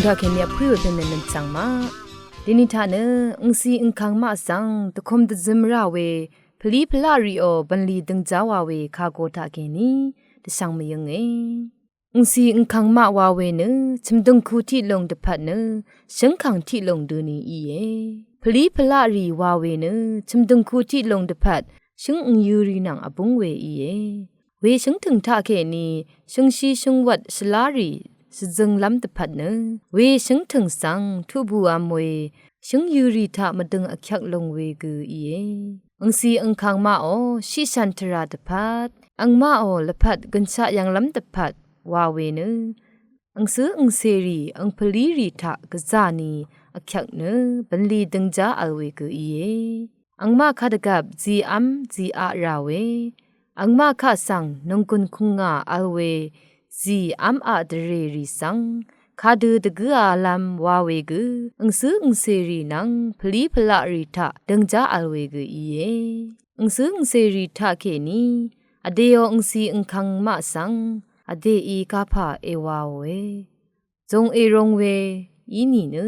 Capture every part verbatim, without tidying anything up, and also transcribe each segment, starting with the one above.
Taq kèní vpǿ we pè nø nvmchvng maq. Dini taq nø, angsi angkang maq svng, dvkom dvzøm rà we, pvlí pvlaq rìò, bv̀nlì døngjá wa we, kago taq kèní, dvshvng mvyǿnge. Angsi angkang maq wa we nø, chø̀mdøngku tiq lung dvpvt nø, shøngkang tiq lung døni íe. Pvlí pvlaq rì wa we nø, chø̀mdøngku tiq lung dvpvt, shøng angyø rì nvng vbúng we íe. We shøngtø̀ng taq kèní, shøngshí shøngwvt shvlá rì, shvzønglv́m dvpvt nø, we shøngtø̀ng svng, tuqbù vm we, shøngyø rì taq mvdøng vkyvk lung we gø íe. Angsi angkang maqò, shiqshàn tvrà dvpvt, angmaqò, lvpat gønshaq yvnglv́m dvpvt, wa we nø, angsǿ angsèrì, angpvlírì taq gvzà ni, vkyvk nø, bv̀nlì døngjá vl we gø íe. Angmaq kadvgvp, zì v́m, zì aq rà we. Angmaq kaq svng, nònggùn kùngà vl we, zì v́m aq dvrè rì svng. Kadø dvgǿ alv́m wa we gø, angsǿ angsèrì nvng, pvlí pvlaq rì taq, døngjá vl we gø íe. Angsǿ angsèrì taq kèní, vdèò angsi angkang maq svng, vdèí kapà èwaòe. Zong èrong we, í nìnø.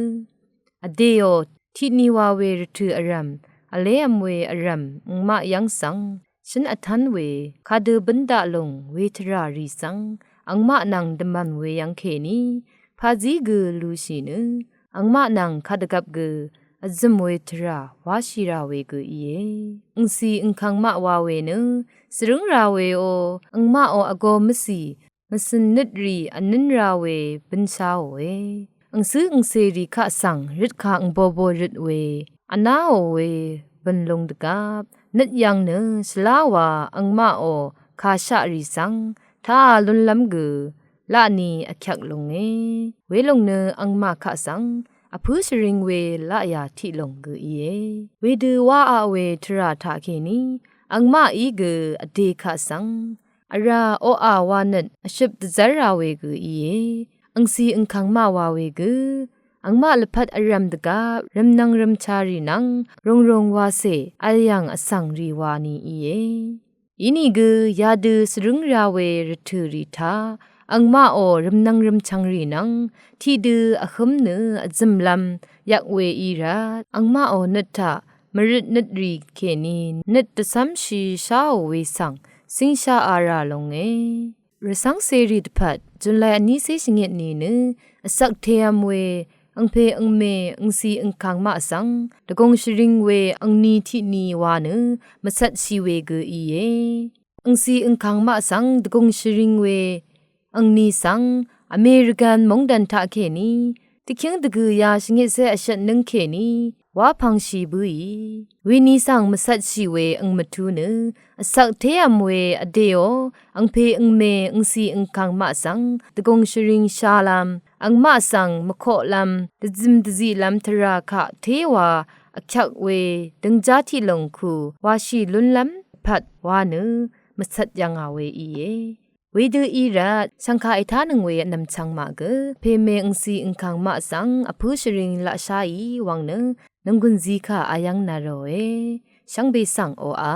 Vdèò, tiqni wa we rvtø̀ vrv̀m, vlé vm we vrv̀m, angmaq yv́ng svng, shøn vtv́n we, kadø bǿn daq lung, we tvrà rì svng, angmaq nvng dvmv̀n we yv́ng kèní, pazí gø lushì nø, angmaq nvng kadvgvp gø, vzø̀m we tvrà, wáshì rà we gø íe. Angsi angkang maq wa we nø, svrǿng rà weò, angmaqò vgō mvcì, mvsø̀n nøt rì vnǿn rà we bǿnsháòe. Angsǿ angsèrì kaq svng røtkà angbobo røt we, vnáò we bø̀nlung dvgvp, nøt yv̀ng nø shvlá wa angmaqò kàshaq rì svng, taq lúnlv́m gø, laqni vkyvk lunge. Welòng nø angmaq kaq svng, vpǿ shvring we laqyà tiq lung gø íe. Wedø wá aq we tvrà taq kèní, angmaqí gø vdè kaq svng, vrá oqà wa nøt vshøp dvzv́r rà we gø íe. Angsi angkang maq wa we gø, angmaq lvpat vrv̀m dvgvp, rv̀mnvng rv̀mchà rì nvng, ròngròng wacè, vl yv̀ng vsvng rì wa ni íe. Inìgø, yadø svrǿng rà we rvtø̀ rì taq, angmaqò rv̀mnvng rv̀mchv̀ng rì nvng, tiqdø vhǿm nø vzø̀mlv́m, yvk we í rvt, angmaqò nøt taq, mvrøt nøt rì kèní, nøt dvcv́mshì sháò we svng, cíngsha a rà longe. Rvcv́ngcèrì dvpvt, July vnícé shvngit nìnø, vsvk tev̄m we, angpè angmè, angsi angkang maq svng, dvgùng shvring we, angni tiqni wa nø, mvcvtshì we gø íe. Angsi angkang maq svng, dvgùng shvring we, angni svng, American mongdàn taq kèní, dvkyǿng dvgø̀yā shvngitcé vshvt nǿng kèní, wá pvngshì bǿì. Wení svng mvcvtshì we ang mvtú nø, vsvk tév̄m we vdèò, angpè angmè angsi angkang maq svng, dvgùng shvring shalv̄m, angmaq svng mvkoqlv̄m, dvzø̀m dvziqlv̄m tvrà kaq téwa, vkyvk we, døngjá tiq lung ku, washì lúnlv́m, pvt wa nø, mvcvt yv̀ngà we íe. Wedø í rvt, shv̀ngkà ètánøng we vnv̀mchvng maq gø, pèmè angsi angkang maq svng, vpǿ shvring laqsháì wvng nø, nònggùn zikà ayv́ng nà ròe, shvngbe svng oqà.